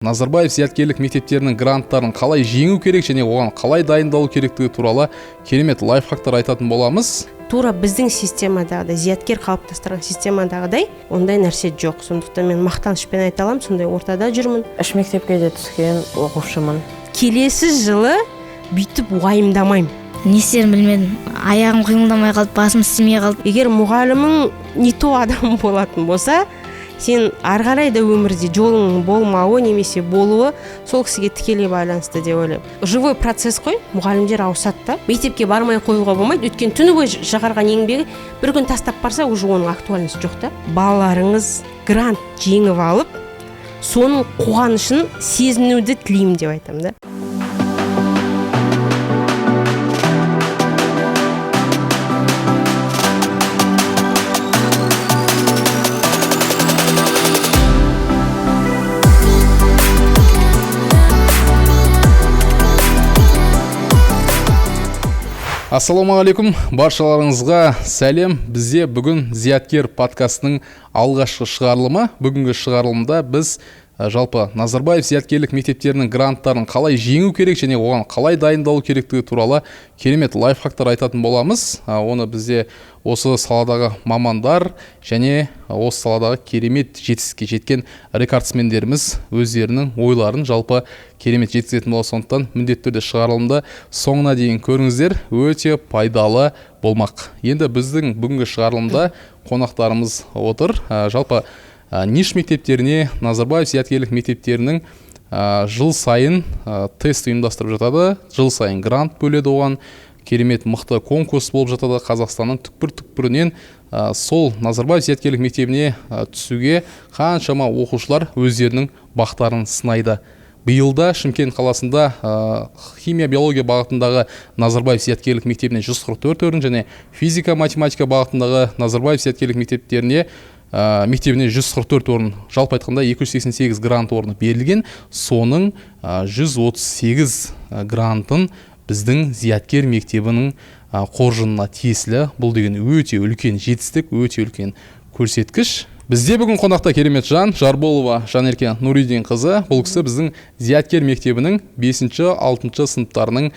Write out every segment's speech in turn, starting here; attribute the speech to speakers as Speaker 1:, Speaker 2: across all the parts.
Speaker 1: Назарбаев зияткерлік мектептерінің гранттарын қалай жеңу керек және оған қалай дайындалу керектігі туралы керемет лайфхактар айтатын боламыз.
Speaker 2: Тура біздің системадағыдай, зияткер қалыптастырған системадағыдай ондай нәрсе жоқ. Сондықтан мен мақтанышпен айта аламын, сондай ортада жүрмін.
Speaker 3: Үш мектепке де түскен оқушымын.
Speaker 2: Келесі жылы бүйтіп уайымдамаймын.
Speaker 4: Не істерімді білмедім. Аяғым қимылдамай қалды, басым істемей қалды.
Speaker 2: Егер мұғалімің не то адам болатын болса, сен ары қарай да өмірде жолың болмауы немесе болуы сол кісіге тікелей байланысты деп ойлаймын. Живой процесс қой, мұғалімдер ауысады да. Мектепке бармай қоюға болмайды, өйткені түні бойы шығарған еңбегі бір күн тастап барса, уже оның актуальности жоқ та. Балаларыңыз грант жеңіп алып, соның қуанышын сезінуді тілеймін деп айтамын да.
Speaker 1: Ассалаумағалейкум, баршаларыңызға сәлем. Бізде бүгін Зияткер подкастының алғашқы шығарылымы. Бүгінгі шығарылымда біз жалпы Назарбаев зияткерлік мектептерінің гранттарын қалай жеңу керек және оған қалай дайындалу керектігі туралы керемет лайфхактар айтатын боламыз. Оны бізде осы саладағы мамандар және осы саладағы керемет жетістікке жеткен рекордсмендеріміз өздерінің ойларын жалпы керемет жеткізетін болады. Сондықтан міндетті түрде шығарылымды соңына дейін көріңіздер, өте пайдалы болмақ. Енді біздің бүгінгі шығарылымда қонақтарымыз отыр. Жалпы ниш мектептеріне Назарбаев зияткерлік мектептерінің жыл сайын тест ұйымдастырып жатады, жыл сайын грант бөледі, оған керемет мықты конкурс болып жатады. Қазақстанның түкпір-түкпірінен сол Назарбаев зияткерлік мектебіне түсуге қаншама оқушылар өздерінің бақтарын сынайды. Биылда Шымкент қаласында химия, биология бағытындағы Назарбаев зияткерлік мектебіне 144 орын және физика, математика бағытындағы Назарбаев зияткерлік мектебіне 144 орын, жалпы айтқанда 288 грант орны берілген. Соның 138 грантын біздің зияткер мектебінің қоржынына тиесілі. Бұл деген өте үлкен жетістік, өте үлкен көрсеткіш. Бізде бүгін қонақта керемет жан Жарболова Жанерке Нуридин қызы. Бұл кісі біздің зияткер мектебінің 5-6 сыныптарының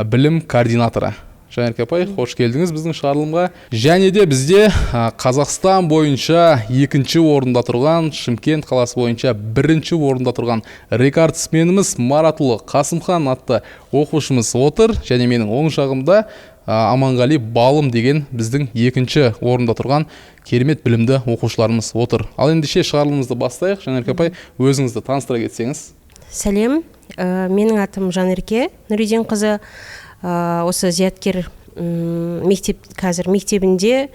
Speaker 1: білім координаторы. Жанерке апай, қош келдіңіз біздің шығарылымға. Және де бізде Қазақстан бойынша екінші орында тұрған, Шымкент қаласы бойынша бірінші орында тұрған рекордсменіміз Маратұлы Қасымхан атты оқушымыз отыр. Және менің оң жағымда Аманғали Балым деген біздің екінші орында тұрған керемет білімді оқушыларымыз отыр. Ал ендеше шығарылымызды бастайық. Жанерке апай, өзіңізді таныстыра кетсеңіз.
Speaker 2: Сәлем, менің атым Жанерке Нұриден қызы. Осы зияткер мектеп, қазір мектебінде,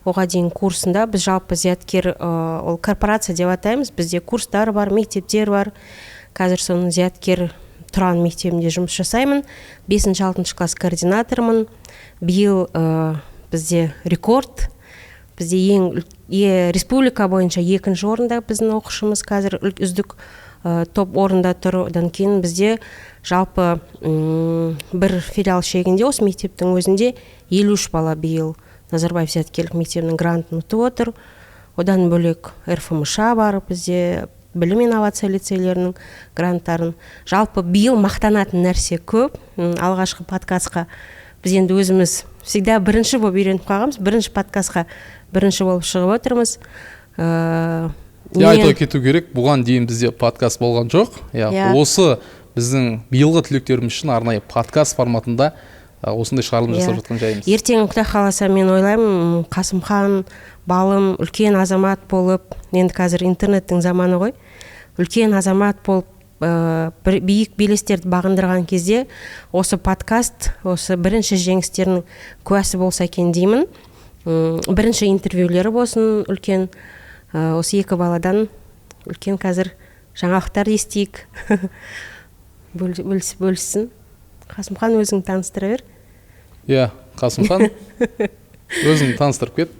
Speaker 2: оға дейін курсында, біз жалпы зияткер, ол корпорация деп атаймыз, бізде курстар бар, мектептер бар. Қазір соның зияткер Тұран мектебінде жұмыс жасаймын, 5-6 класс координатормын. Биыл бізде рекорд, бізде ең республика бойынша екінші орында біздің оқушымыз қазір үздік топ орында тұр. Одан кейін бізде жалпы бір филиал шегінде осы мектептің өзінде 53 бала биыл Назарбаев зияткерлік мектебінің грантын ұтып отыр. Одан бөлек РФМШ бар бізде, білім инновация лицейлерінің гранттарын. Жалпы биыл мақтанатын нәрсе көп. Алғашқы подкастқа біз енді өзіміз всегда бірінші болып үйреніп қалғанбыз, бірінші подкастқа бірінші болып шығып отырмыз.
Speaker 1: Айта кету керек, бұған дейін бізде подкаст болған жоқ. Осы біздің биылғы түлектеріміз үшін арнайы подкаст форматында осындай шығарылым жасап жатқан жайымыз.
Speaker 2: Ертең Құдай қаласа, мен ойлаймын, Қасымхан балым үлкен азамат болып, енді қазір интернеттің заманы ғой, үлкен азамат болып, бір биік белестерді бағындырған кезде осы подкаст, осы бірінші жеңістерінің куәсі болса екен деймін. Бірінші интервьюлері болсын үлкен. Осы екі баладан үлкен қазір жаңалықтар естиік. Бөліссін. Қасымхан, өзің таныстыра бер.
Speaker 1: Иә, Қасымхан, өзің таныстырып кет.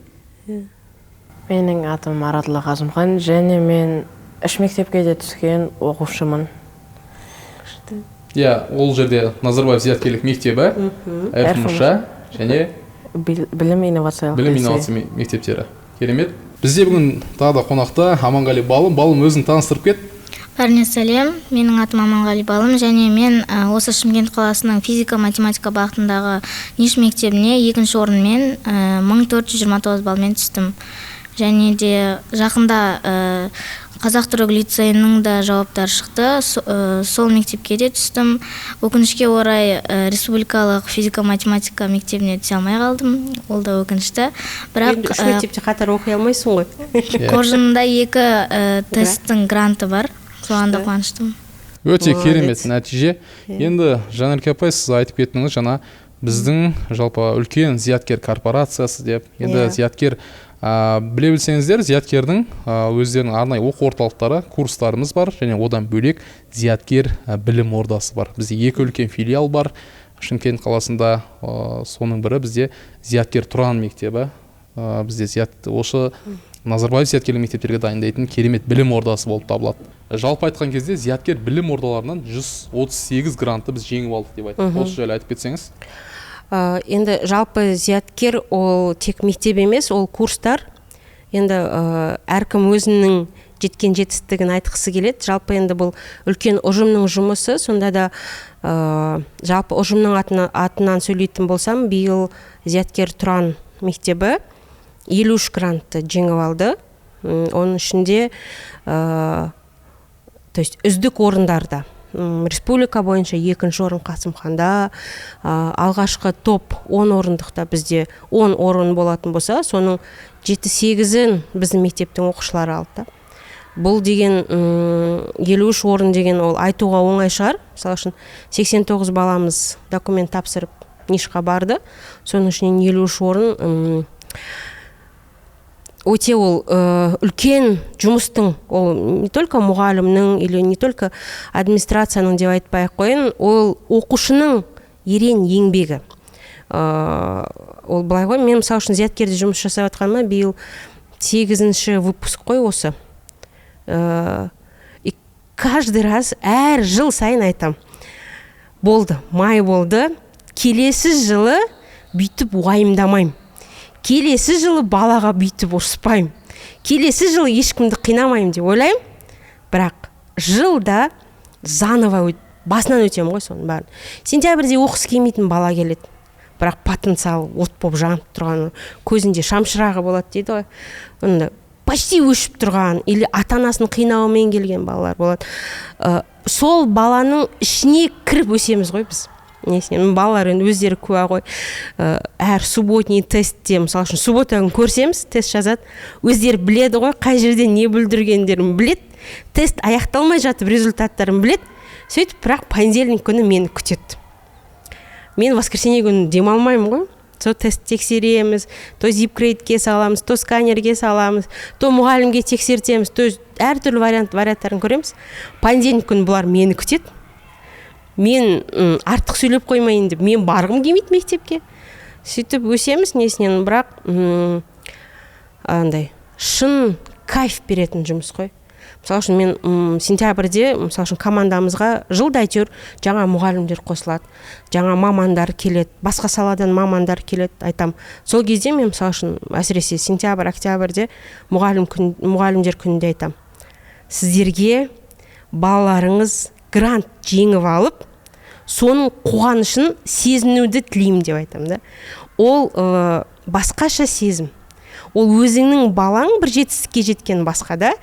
Speaker 3: Менің атым Маратұлы Қасымхан және мен үш мектепке де түскен оқушымын.
Speaker 1: Иә, ол жерде Назарбаев зияткерлік мектебі, РФМШ және
Speaker 3: білім инновациялық
Speaker 1: білім инновация мектептері. Керемет. Бізде бүгін тағы да қонақта Аманғали Балым. Балым, өзің таныстырып кет.
Speaker 4: Бәріне сәлем, менің атым Аманғали Балым, және мен осы Шымкент қаласының физика математика бағытындағы НИШ мектебіне екінші орынмен 1429 баллмен түстім. Және де жақында қазақ түрік лицейінің да жауаптары шықты, сол мектепке де түстім. Өкінішке орай, республикалық физика математика мектебіне түсе алмай қалдым, ол да өкінішті. Бірақ
Speaker 2: Енді үш мектепте қатар оқи алмайсың ғой.
Speaker 4: Қоржынымда екі тесттің гранты бар, соған да қуаныштымын.
Speaker 1: Өте
Speaker 2: Молодец.
Speaker 1: керемет нәтиже. Енді, Жанерке апай, сіз айтып кеттіңіз жаңа, біздің жалпы үлкен зияткер корпорациясы деп. Енді зияткер, біле білсеңіздер, зияткердің өздерінің арнайы оқу орталықтары, курстарымыз бар және одан бөлек зияткер білім ордасы бар. Бізде екі үлкен филиал бар Шымкент қаласында. Соның бірі бізде зияткер Тұран мектебі. Бізде осы Назарбаев зияткерлік мектептерге дайындайтын керемет білім ордасы болып табылады. Жалпы айтқан кезде, зияткер білім ордаларынан 138 грантты біз жеңіп алдық деп айттық. Осы жайлы айтып кетсеңіз.
Speaker 2: Енді жалпы зияткер ол тек мектеп емес, ол курстар. Енді әркім өзінің жеткен жетістігін айтқысы келеді. Жалпы енді бұл үлкен ұжымның жұмысы. Сонда да жалпы ұжымның атынан сөйлейтін болсам, биыл зияткер Тұран мектебі 53 грантты жеңіп алды. Оның ішінде то есть үздік орындарда, республика бойынша екінші орын Қасымханда, алғашқы топ 10 орындықта бізде 10 орын болатын болса, соның 7-8-ін біздің мектептің оқушылары алды да. Бұл деген 53 орын деген ол айтуға оңай шығар. Мысалы үшін, 89 баламыз документ тапсырып НИШқа барды. Соның ішінен 53 орын, өте ол үлкен жұмыстың, ол не только мұғалімнің или не только администрацияның деп айтпай ақ қояйын, ол оқушының ерен еңбегі. Ол былай ғой, мен мысалы үшін зияткерде жұмыс жасап жатқаныма биыл сегізінші выпуск қой осы. И каждый раз, әр жыл сайын айтам: болды, май болды, келесі жылы бүйтіп уайымдамаймын, келесі жылы балаға бүйтіп ұрыспаймын, келесі жылы ешкімді қинамаймын деп ойлаймын. Бірақ жылда заново басынан өтемін ғой соның бәрін. Сентябрьде оқысы келмейтін бала келеді, бірақ потенциал от болып жанып тұрған, көзінде шамшырағы болады дейді ғой, онда почти өшіп тұрған или ата анасының қинауымен келген балалар болады. Сол баланың ішіне кіріп өсеміз ғой біз несіне. Балалар енді өздері куә ғой. Әр субботний тестте, мысалы үшін, суббота күні көрсеміз, тест жазады, өздері біледі ғой, қай жерде не бүлдіргендерін біледі, тест аяқталмай жатып результаттарын біледі. Сөйтіп, бірақ понедельник күні мені күтеді. Мен воскресенье күні демалмаймын ғой, сол тест тексереміз, то ZipGrade-ке саламыз, то сканерге саламыз, то мұғалімге тексертеміз, то есть әртүрлі варианттарын көреміз. Понедельник күні бұлар мені күтеді. Мен артық сөйлеп қоймайын деп мен барғым келмейді мектепке. Сөйтіп өсеміз несінен. Бірақ андай шын кайф беретін жұмыс қой. Мысалы үшін, мен сентябрьде, мысалы үшін, командамызға жылда әйтеуір жаңа мұғалімдер қосылады, жаңа мамандар келеді, басқа саладан мамандар келеді, айтам. Сол кезде мен, мысалы үшін, әсіресе сентябрь, октябрьде мұғалімдер күнінде айтам: сіздерге балаларыңыз грант жеңіп алып, соның қуанышын сезінуді тілеймін деп айтамын да. Ол басқаша сезім. Ол өзіңнің балаң бір жетістікке жеткен басқа да,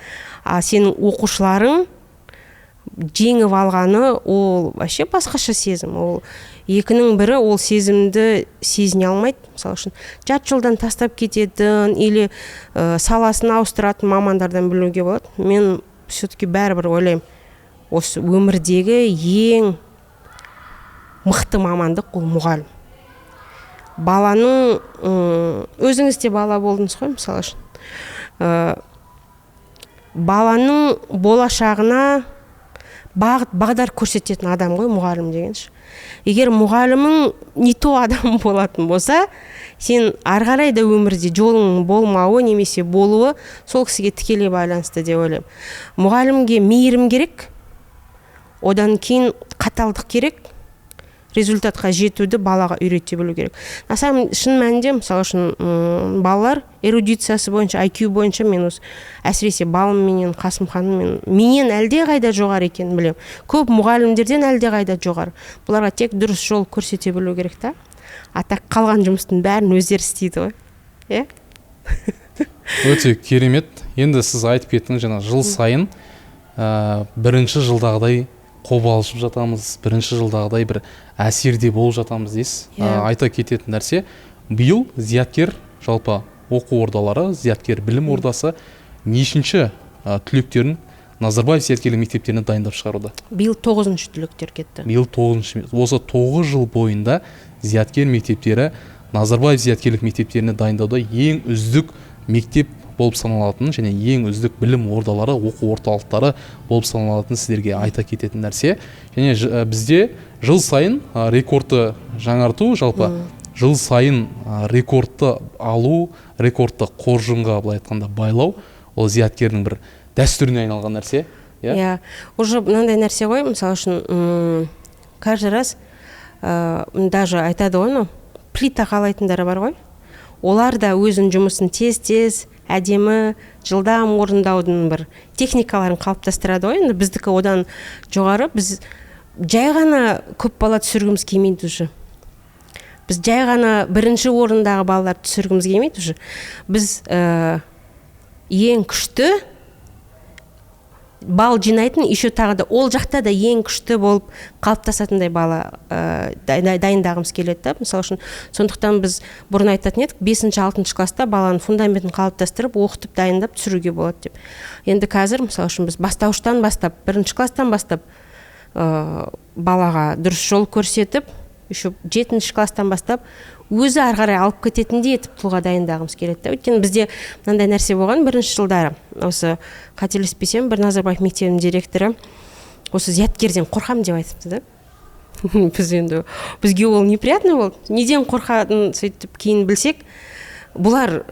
Speaker 2: а сенің оқушыларың жеңіп алғаны ол вообще басқаша сезім. Ол екінің бірі ол сезімді сезіне алмайды. Мысалы үшін, жарты жолдан тастап кететін или саласын ауыстыратын мамандардан білуге болады. Мен все таки бәрібір ойлаймын, осы өмірдегі ең мықты мамандық ол мұғалім. Баланың, өзіңіз де бала болдыңыз ғой, мысалы үшін, баланың болашағына бағыт бағдар көрсететін адам ғой мұғалім деген ше. Егер мұғалімің не то адам болатын болса, сен ары қарай да өмірде жолың болмауы немесе болуы сол кісіге тікелей байланысты деп ойлаймын. Мұғалімге мейірім керек, одан кейін қаталдық керек. Результатқа жетуді балаға үйрете білу керек. На самом шын мәнінде, мысалы үшін, балалар эрудициясы бойынша, IQ бойынша мен осы әсіресе Балым менен Қасымханмен менен әлдеқайда жоғары екенін білемін, көп мұғалімдерден әлдеқайда жоғары. Бұларға тек дұрыс жол көрсете білу керек та, а так қалған жұмыстың бәрін өздері істейді ғой, иә.
Speaker 1: Өте керемет. Енді сіз айтып кеттіңіз жаңа, жыл сайын бірінші жылдағыдай қобалжып жатамыз, бірінші жылдағыдай бір әсерде болып жатамыз дейсіз.
Speaker 2: Иә.
Speaker 1: Айта кететін нәрсе, биыл Зияткер жалпы оқу ордалары, Зияткер білім ордасы нешінші түлектерін Назарбаев зияткерлік мектептеріне дайындап шығаруда?
Speaker 2: Биыл тоғызыншы түлектер кетті.
Speaker 1: Биыл тоғызыншы. Осы 9 жыл бойында Зияткер мектептері Назарбаев зияткерлік мектептеріне дайындауда ең үздік мектеп болып саналатын және ең үздік білім ордалары, оқу орталықтары болып саналатын, сіздерге айта кететін нәрсе. Және бізде жыл сайын рекордты жаңарту, жалпы жыл сайын рекордты алу, рекордты қоржынға, былай айтқанда, байлау, ол Зияткердің бір дәстүріне айналған нәрсе, иә.
Speaker 2: Иә, уже мынандай нәрсе ғой, мысалы үшін, каждый раз даже айтады ғой, анау плита қалайтындар бар ғой, олар да өзінің жұмысын тез тез, әдемі, жылдам орындаудың бір техникаларын қалыптастырады ғой. Енді біздікі одан жоғары. Біз жай ғана көп бала түсіргіміз келмейді уже, біз жай ғана бірінші орындағы балаларды түсіргіміз келмейді уже. Біз ең күшті балл жинайтын, еще тағы да ол жақта да ең күшті болып қалыптасатындай бала дайындағымыз келеді да, мысалы үшін. Сондықтан біз бұрын айтатын едік, бесінші, алтыншы класста баланың фундаментін қалыптастырып, оқытып, дайындап түсіруге болады деп. Енді қазір, мысалы үшін, біз бастауыштан бастап, бірінші класстан бастап балаға дұрыс жол көрсетіп, еще жетінші класстан бастап өзі ары қарай алып кететіндей етіп тұлға дайындағымыз келеді да. Өйткені бізде мынандай нәрсе болған: бірінші жылдары осы, қателеспесем, бір Назарбаев мектебінің директоры осы Зияткерден қорқамын деп айтыпты да. Біз енді, бізге ол неприятно болды, неден қорқатынын сөйтіп кейін білсек, бұлар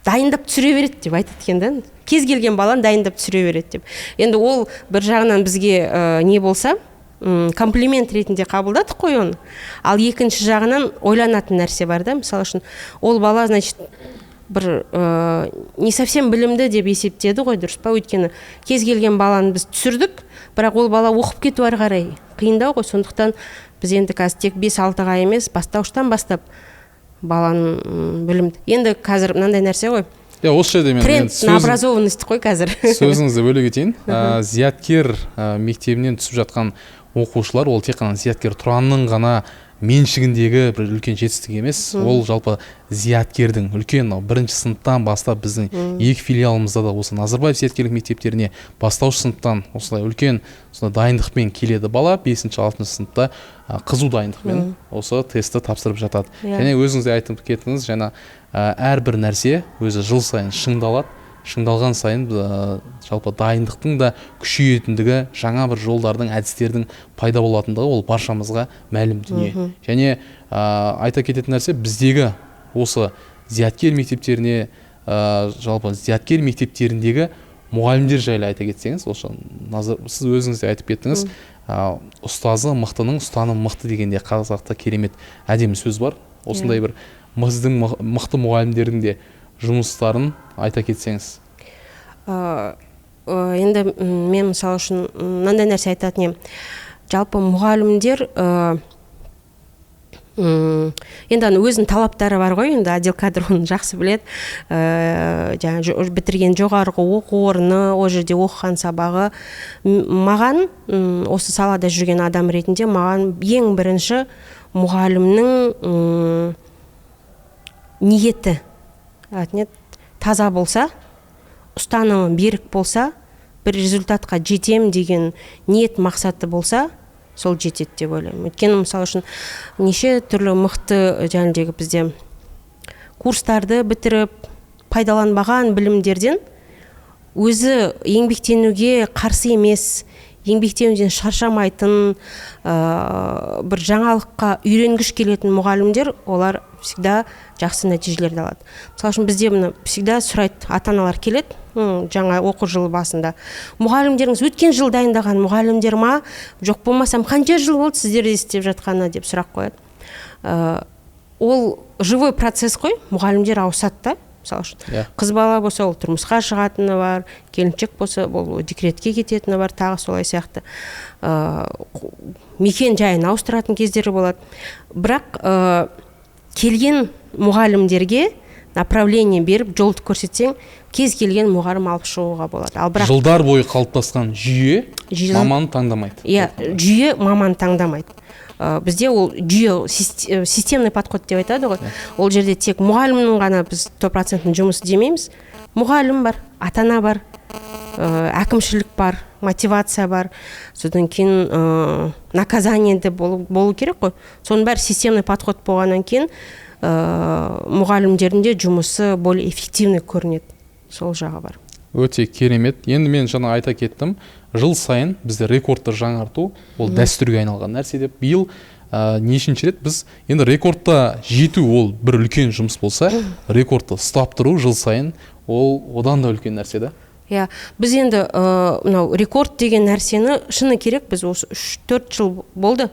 Speaker 2: дайындап түсіре береді деп айтады екен да, кез келген баланы дайындап түсіре береді деп. Енді ол бір жағынан бізге не болса, комплимент ретінде қабылдадық қой оны, ал екінші жағынан ойланатын нәрсе бар да. Мысалы үшін, ол бала, значит, бір не совсем білімді деп есептеді ғой, дұрыс па? Өйткені кез келген баланы біз түсірдік, бірақ ол бала оқып кету ары қарай қиындау ғой. Сондықтан біз енді қазір тек бес алтыға емес, бастауыштан бастап баланың білімді, енді қазір мынандай нәрсе ғой.
Speaker 1: Иә, осы жерде мен
Speaker 2: Тренд на образованность қой қазір.
Speaker 1: Сөзіңізді бөле кетейін. Зияткер мектебінен түсіп жатқан оқушылар, ол тек қана Зияткер Тұранның ғана меншігіндегі бір үлкен жетістік емес, ол жалпы Зияткердің үлкен мынау бірінші сыныптан бастап біздің екі филиалымызда да осы Назарбаев зияткерлік мектептеріне бастауыш сыныптан осылай үлкен сондай дайындықпен келеді бала, бесінші, алтыншы сыныпта қызу дайындықпен осы тестті тапсырып жатады. Және өзіңіз де айтып кеттіңіз жаңа, әрбір нәрсе өзі жыл сайын шыңдалады, шыңдалған сайын жалпы дайындықтың да күшейетіндігі, жаңа бір жолдардың, әдістердің пайда болатындығы, ол баршамызға мәлім дүние. Және айта кететін нәрсе, біздегі осы Зияткер мектептеріне, жалпы Зияткер мектептеріндегі мұғалімдер жайлы айта кетсеңіз. Осы назар, сіз өзіңіз де айтып кеттіңіз, ұстазы мықтының ұстанымы мықты дегенде қазақта керемет әдемі сөз бар. Осындай бір біздің мықты мұғалімдердің де жұмыстарын айта кетсеңіз.
Speaker 2: Енді мен, мысалы үшін, мынандай нәрсе айтатын едім. Жалпы мұғалімдер енді ана өзінің талаптары бар ғой, енді отдел кадр оны жақсы біледі. Жаңа бітірген жоғарғы оқу орны, ол жерде оқыған сабағы. Маған осы салада жүрген адам ретінде маған ең бірінші мұғалімнің ниеті не таза болса, ұстанымы берік болса, бір результатқа жетем деген ниет мақсаты болса, сол жетеді деп ойлаймын. Өйткені, мысалы үшін, неше түрлі мықты жаңағыдегі бізде курстарды бітіріп, пайдаланбаған білімдерден өзі еңбектенуге қарсы емес. Еңбектенуден шаршамайтын, бір жаңалыққа үйренгіш келетін мұғалімдер, олар всегда жақсы нәтижелерді алады. Мысалы үшін, бізде мына всегда сұрайды, ата аналар келеді жаңа оқу жылы басында: «Мұғалімдеріңіз өткен жыл дайындаған мұғалімдер ма, жоқ болмасам қанша жыл болды сіздерде істеп жатқанына?» – деп сұрақ қояды. Ол живой процесс қой, мұғалімдер ауысады да. Мысалы үшін, қыз бала болса, ол тұрмысқа шығатыны бар, келіншек болса, ол декретке кететіні бар, тағы солай сияқты, мекен жайын ауыстыратын кездері болады. Бірақ келген мұғалімдерге направление беріп, жолды көрсетсең, кез келген мұғалім алып шығуға болады. Ал бірақ
Speaker 1: Жылдар бойы қалыптасқан жүйе маман таңдамайды.
Speaker 2: Иә, жүйе маман таңдамайды. Бізде ол жүйе, системный подход деп айтады ғой. Ол жерде тек мұғалімнің ғана біз 100%-ный жұмысы демейміз. Мұғалім бар, ата ана бар, әкімшілік бар, мотивация бар, содан кейін наказание де болу керек қой. Соның бәрі системный подход болғаннан кейін, мұғалімдердің де жұмысы более эффективный көрінеді, сол жағы бар.
Speaker 1: Өте керемет. Енді мен жаңа айта кеттім, жыл сайын бізде рекордты жаңарту ол дәстүрге айналған нәрсе деп. Биыл нешінші рет біз енді рекордта жету, ол бір үлкен жұмыс болса, рекордты ұстап тұру жыл сайын, ол одан да үлкен нәрсе да.
Speaker 2: Иә, біз енді мынау рекорд деген нәрсені, шыны керек, біз осы 3-4 жыл болды,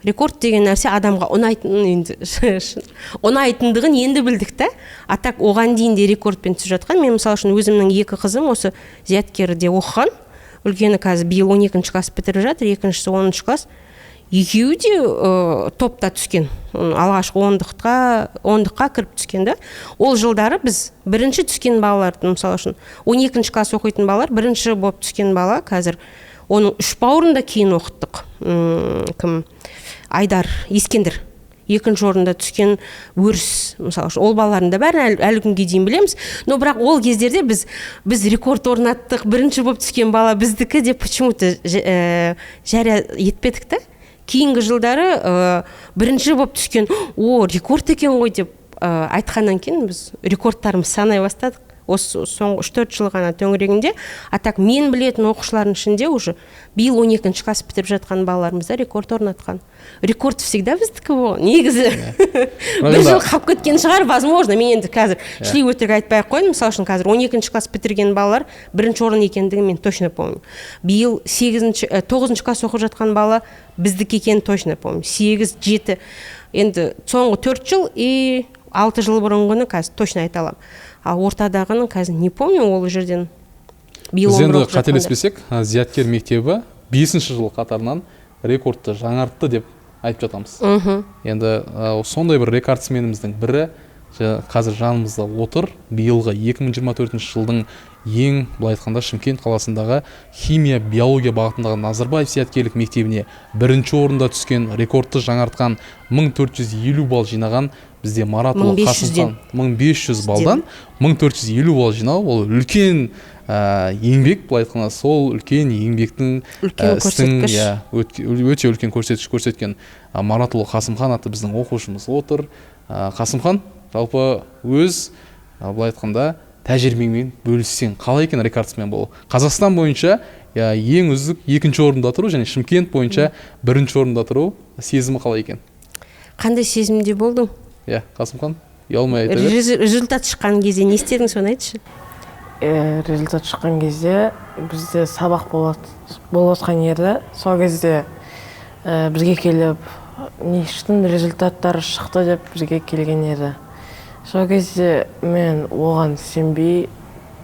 Speaker 2: рекорд деген нәрсе адамға ұнайтын, енді ұнайтындығын енді білдік та. А так оған дейін де рекордпен түсіп жатқан. Мен, мысалы үшін, өзімнің екі қызым осы Зияткерде оқыған. Үлкені қазір биыл 12-класс бітіріп жатыр, екіншісі 10-класс. Екеуі де топта түскен, алғашқы ондыққа кіріп түскен да. Ол жылдары біз бірінші түскен балалардың, мысалы үшін, 12-класс оқитын балалар, бірінші болып түскен бала қазір, оның үш бауырын да кейін оқыттық. Кім, Айдар, Ескендір, екінші орында түскен Өріс, мысалы үшін, ол балалардың да бәрін әлі күнге дейін білеміз. Но бірақ ол кездерде біз рекорд орнаттық, бірінші болып түскен бала біздікі деп почему-то жария етпедік та. Кейінгі жылдары бірінші болып түскен, о, рекорд екен ғой деп айтқаннан кейін, біз рекордтарымызды санай бастадық осы соңғы 3-4 жыл ғана төңірегінде. А так мен білетін оқушылардың ішінде уже биыл 12-класс бітіріп жатқан балаларымыз да рекорд орнатқан. Рекорд всегда біздікі болған негізі. Бір жыл қалып кеткен шығар, возможно. Мен енді қазір шли өтірік айтпай ақ қояйын. Мысалы үшін, қазір 12-класс бітірген балалар бірінші орын екендігін мен точно помню. Биыл сегізінші, 9-класс оқып жатқан бала біздікі екенін точно помню. Сегіз, жеті, енді соңғы 4 жыл и 6 жыл бұрынғыны қазір точно айта аламын. Ал ортадағыны қазір не помню, ол жерден биыл
Speaker 1: Біз
Speaker 2: 11
Speaker 1: енді
Speaker 2: оқып жатқандар.
Speaker 1: қателеспесек, Зияткер мектебі бесінші жыл қатарынан рекордты жаңартты деп айтып жатамыз. Енді сондай бір рекордсменіміздің бірі қазір жанымызда отыр. Биылғы 2024 жылдың ең, былай айтқанда, Шымкент қаласындағы химия биология бағытындағы Назарбаев зияткерлік мектебіне бірінші орында түскен, рекордты жаңартқан, 1450 балл жинаған бізде Маратұлы
Speaker 2: 1500-ден.
Speaker 1: Қасымхан. 1500 баллдан 1450 балл жинау, ол үлкен еңбек, былай айтқанда, сол үлкен еңбектің
Speaker 2: Үлкен
Speaker 1: істің,
Speaker 2: көрсеткіш.
Speaker 1: Иә, өте үлкен көрсеткіш көрсеткен Маратұлы Қасымхан атты біздің оқушымыз отыр. Қасымхан, жалпы өз былай айтқанда тәжірибеңмен бөліссең, қалай екен рекордсмен болу, Қазақстан бойынша, иә, ең үздік екінші орында тұру және Шымкент бойынша бірінші орында тұру сезімі қалай екен?
Speaker 2: Қандай сезімде болдың?
Speaker 1: Иә, Қасымхан, ұялмай айта бер.
Speaker 2: Результат шыққан кезде не істедің, соны айтшы.
Speaker 3: Результат шыққан кезде бізде сабақ болып жатқан еді. Сол кезде бізге келіп, НИШ-тің результаттары шықты деп бізге келген еді. Сол кезде мен оған сенбей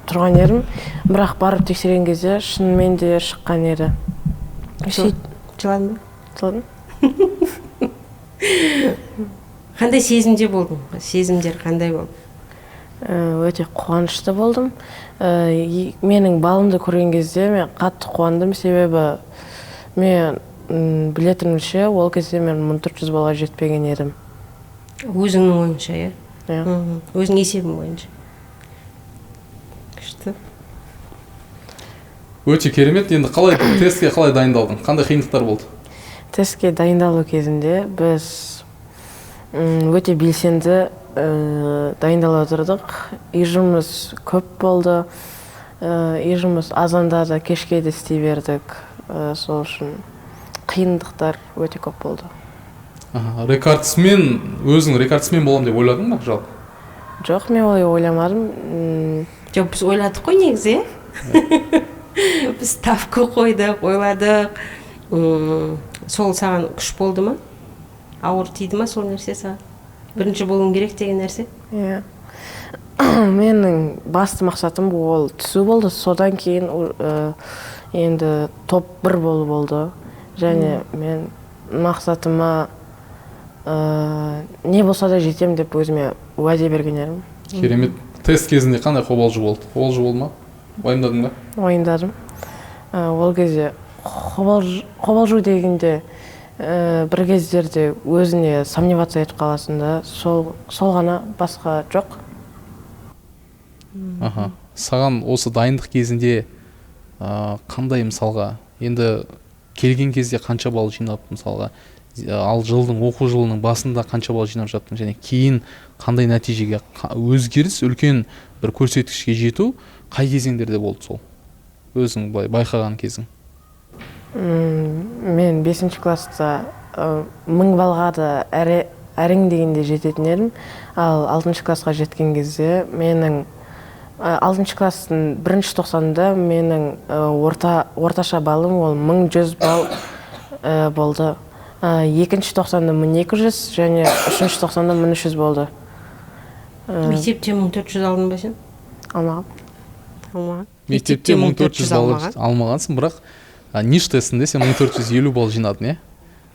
Speaker 3: тұрған едім, бірақ барып тексерген кезде шынымен де шыққан еді. Сөйтіп
Speaker 2: Жыладың ба?
Speaker 3: Жыладым.
Speaker 2: Қандай сезімде болдың, сезімдер қандай болды?
Speaker 3: Өте қуанышты болдым. Менің балымды көрген кезде мен қатты қуандым, себебі мен білетінімше, ол кезде мен 1400 балға жетпеген едім.
Speaker 2: Өзіңнің ойыңша, иә?
Speaker 3: Иә.
Speaker 2: Өзіңнің есебің бойынша. Күшті.
Speaker 1: Өте керемет. Енді қалай, тестке қалай дайындалдың, қандай қиындықтар болды?
Speaker 3: Тестке дайындалу кезінде біз өте белсенді дайындала отырдық. Үй жұмыс көп болды. Үй жұмыс азанда да, кешке де істей бердік. Сол үшін қиындықтар өте көп болды.
Speaker 1: Рекордсмен, өзің рекордсмен боламын деп ойладың ба жалпы?
Speaker 3: Жоқ, мен олай ойламадым.
Speaker 2: Жоқ, біз ойладық қой негізі, иә? Біз ставка қойдық, ойладық. Сол саған күш болды ма? Ауыр тиді ма сол нәрсе саған? Бірінші болуың керек деген нәрсе?
Speaker 3: Иә. Менің басты мақсатым ол түсу болды. Содан кейін енді топ 1 болу болды. Және мен мақсатыма не болса да жетем деп өзіме уәде берген едім.
Speaker 1: Керемет. Тест кезінде қандай қобалжу болды? Қобалжу болды ма? Уайымдадың ба?
Speaker 3: Уайымдадым. Ол кезде қобалжу дегенде бір кездерде өзіне сомневаться етіп қаласың да, сол ғана, басқа жоқ.
Speaker 1: Аха. Саған осы дайындық кезінде қандай, мысалға, енді келген кезде қанша балл жинап, мысалға, ал жылдың оқу жылының басында қанша балл жинап жаттың және кейін қандай нәтижеге өзгеріс, үлкен бір көрсеткішке жету қай кезеңдерде болды сол? Өзің былай байқаған кезің.
Speaker 3: Мен 5 класста 1000 балға да әрең дегенде жететін едім. Ал 6 классқа жеткен кезде менің 6 класстың 1 тоқсанында менің орташа балым ол 1100 балл болды. 2 тоқсанда 1200 және 3 тоқсанда 1300 болды.
Speaker 2: Мектепте 1400 алдың ба сен?
Speaker 3: Алмағам.
Speaker 2: Алмаған.
Speaker 1: Мектепте 1400 балл алмағансың, бірақ НИШ тестінде сен 1450 балл жинадың, иә?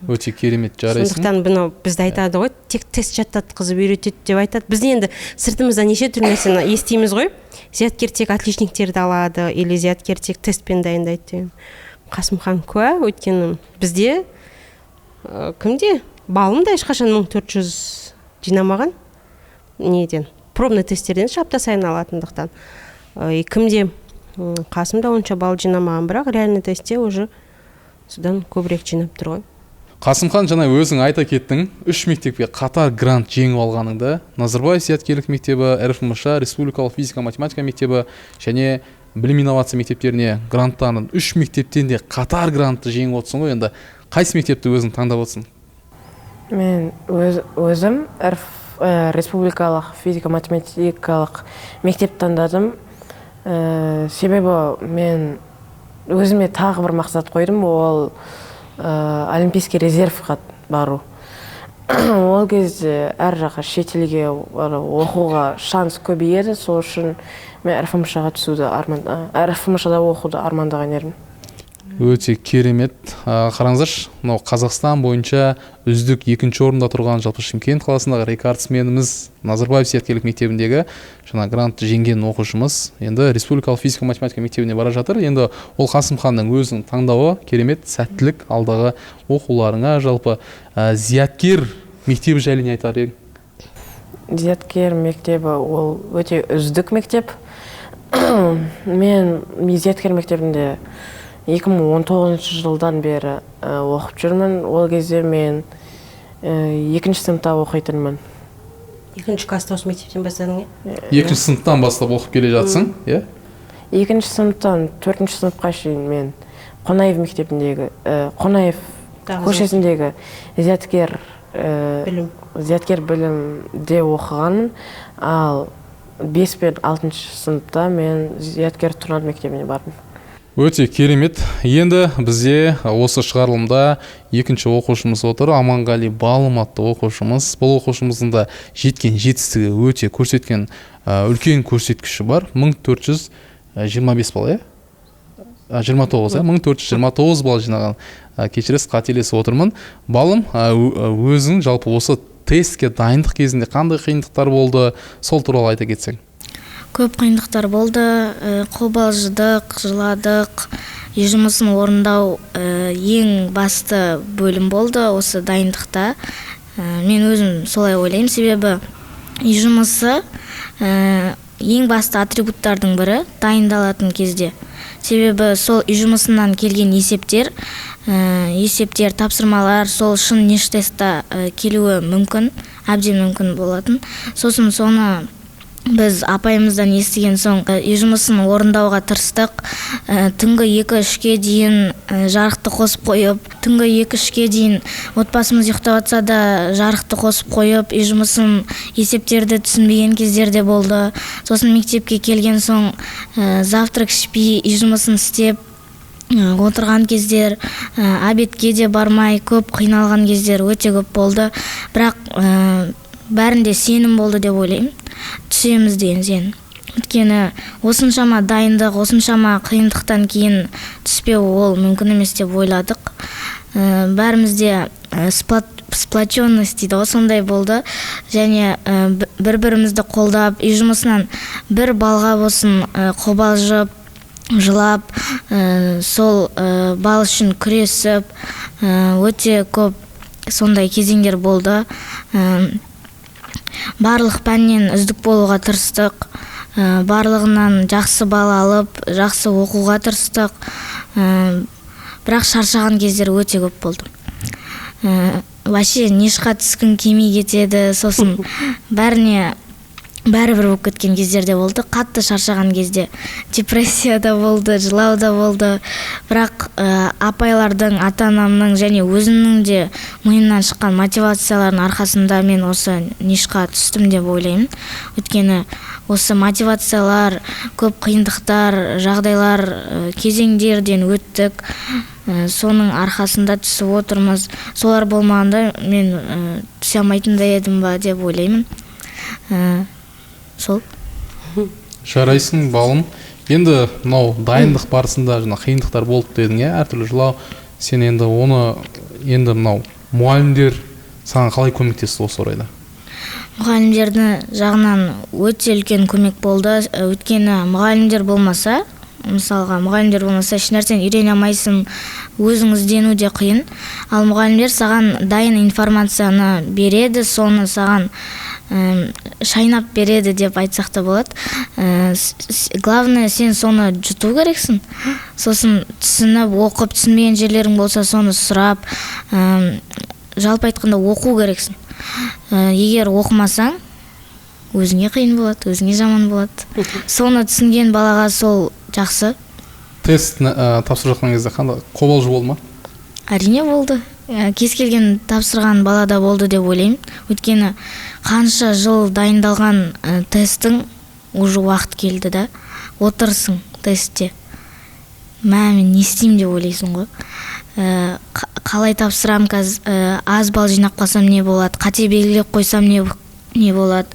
Speaker 1: Өте керемет, жарайсың.
Speaker 2: Сондықтан бұны бізді айтады ғой, тек тест жаттатқызып үйретеді деп айтады. Біз енді сыртымызда неше түрлі нәрсені естиміз ғой. Зияткер тек отличниктерді алады, или зияткер тек тестпен дайындайды деген. Қасымхан куә, өйткені бізде кімде? Балым да ешқашан 1400 жинамаған. Неден? Пробный тесттерден апта сайын алатындықтан. Кімде? Қасым да онша балл жинамаған, бірақ реальный тестте уже содан көбірек жинап тұр ғой.
Speaker 1: Қасымхан, жаңа өзің айта кеттің, 3 мектепке қатар грант жеңіп алғаныңды. Назарбаев зияткерлік мектебі, РФМШ, Республикалық физика математика мектебі және білім инновация мектептеріне гранттарын 3 мектептен де қатар грантты жеңіп отырсың ғой. Енді қайсы мектепті өзің таңдап отырсың?
Speaker 3: Мен өзім Республикалық физика математикалық мектеп таңдадым. Себебі мен өзіме тағы бір мақсат қойдым, ол олимпийский резервқа бару. Ол кезде әр жаққа, шетелге оқуға шанс көбейеді, сол үшін мен РФМШ-ға түсуді РФМШ-да оқуды армандаған едім.
Speaker 1: Өте керемет. Қараңыздаршы, мынау Қазақстан бойынша үздік 2-ші орында тұрған жалпы Шымкент қаласындағы рекордсменіміз Назарбаев зияткерлік мектебіндегі жаңа грантты жеңген оқушымыз енді Республикалық физика математика мектебіне бара жатыр. Енді ол Қасымханның өзінің таңдауы. Керемет, сәттілік алдағы оқуларыңа. Жалпы зияткер мектебі жайлы не айтар едің?
Speaker 3: Зияткер мектебі ол өте үздік мектеп. Мен зияткер мектебінде 2019 жылдан бері оқып жүрмін. Ол кезде мен 2 сыныпта оқитынмын.
Speaker 2: 2 класста осы мектептен бастадың, иә?
Speaker 1: 2 сыныптан бастап оқып келе жатсың, иә?
Speaker 3: 2 сыныптан 4 сыныпқа шейін мен Қонаев мектебіндегі, Қонаев көшесіндегі зияткер зияткер білімде оқығанмын. Ал 5 пен 6 сыныпта мен зияткер Тұран мектебіне бардым.
Speaker 1: Өте керемет. Енді бізде осы шығарылымда 2-ші оқушымыз отыр. Аманғали Балым атты оқушымыз. Бұл оқушымыздың да жеткен жетістігі өте көрсеткен үлкен көрсеткіші бар. 1425 балл, иә? 29, иә? 1429 балл жинаған. Кешіресіз, қателесіп отырмын. Балым, өзің жалпы осы тестке дайындық кезінде қандай қиындықтар болды, сол туралы айта кетсең.
Speaker 4: Көп қиындықтар болды, қобалжыдық, жыладық. Үй жұмысын орындау ең басты бөлім болды осы дайындықта. Мен өзім солай ойлаймын, себебі үй жұмысы ең басты атрибуттардың бірі дайындалатын кезде. Себебі сол үй жұмысынан келген есептер, тапсырмалар сол шын НИШ тестта келуі мүмкін, әбден мүмкін болатын. Сосын соны Біз апайымыздан естіген соң үй жұмысын орындауға тырыстық. Түнгі 2-3-ке дейін жарықты қосып қойып, түнгі 2-3-ке дейін отбасымыз ұйықтап жатса да жарықты қосып қойып, үй жұмысын, есептерді түсінбеген кездер де болды. Сосын мектепке келген соң завтрак ішпей үй жұмысын істеп отырған кездер, обедке де бармай көп қиналған кездер өте көп болды. Бірақ бәрінде сенім болды деп ойлаймын, түсеміз деген сенім. Өйткені осыншама дайындық, осыншама қиындықтан кейін түспеу ол мүмкін емес деп ойладық. Бәрімізде сплоченность дейді ғой, сондай болды. Және бір-бірімізді қолдап, үй жұмысынан бір балға болсын қобалжып, жылап, сол бал үшін күресіп, өте көп сондай кезеңдер болды. Барлық пәннен үздік болуға тырыстық, барлығынан жақсы балл алып, жақсы оқуға тырыстық. Бірақ шаршаған кездер өте көп болды. Вообще НИШқа түскің келмей кетеді, сосын бәріне бәрібір болып кеткен кездер де болды. Қатты шаршаған кезде депрессия да болды, жылау да болды. Бірақ апайлардың, ата анамның және өзімнің де миымнан шыққан мотивациялардың арқасында мен осы НИШқа түстім деп ойлаймын. Өйткені осы мотивациялар, көп қиындықтар, жағдайлар, кезеңдерден өттік. Соның арқасында түсіп отырмыз. Солар болмағанда мен түсе алмайтын да едім ба деп ойлаймын. Сол.
Speaker 1: Жарайсың, балым. Енді мынау дайындық барысында жаңа қиындықтар болды дедің, иә, әртүрлі жылау. Сен енді оны, енді мынау мұғалімдер саған қалай көмектесті осы орайда?
Speaker 4: Мұғалімдердің жағынан өте үлкен көмек болды. Өйткені мұғалімдер болмаса, мысалға, мұғалімдер болмаса еш нәрсені үйрене алмайсың, өзің іздену де қиын. Ал мұғалімдер саған дайын информацияны береді, соны саған шайнап береді деп айтсақ та болады. Главное, сен соны жұту керексің, сосын түсініп оқып, түсінбеген жерлерің болса соны сұрап, жалпы айтқанда оқу керексің. Егер оқымасаң, өзіңе қиын болады, өзіңе жаман болады. Соны түсінген балаға сол жақсы.
Speaker 1: Тест тапсырып жатқан кезде қандай қобалжу болды ма?
Speaker 4: Әрине болды. Кез келген тапсырған балада болды деп ойлаймын. Өйткені қанша жыл дайындалған тесттің уже уақыт келді да, отырсың тестте. Мә, мен не істеймін деп ойлайсың ғой. Қалай тапсырам қазір, аз балл жинап қалсам не болады, қате белгілеп қойсам не болады,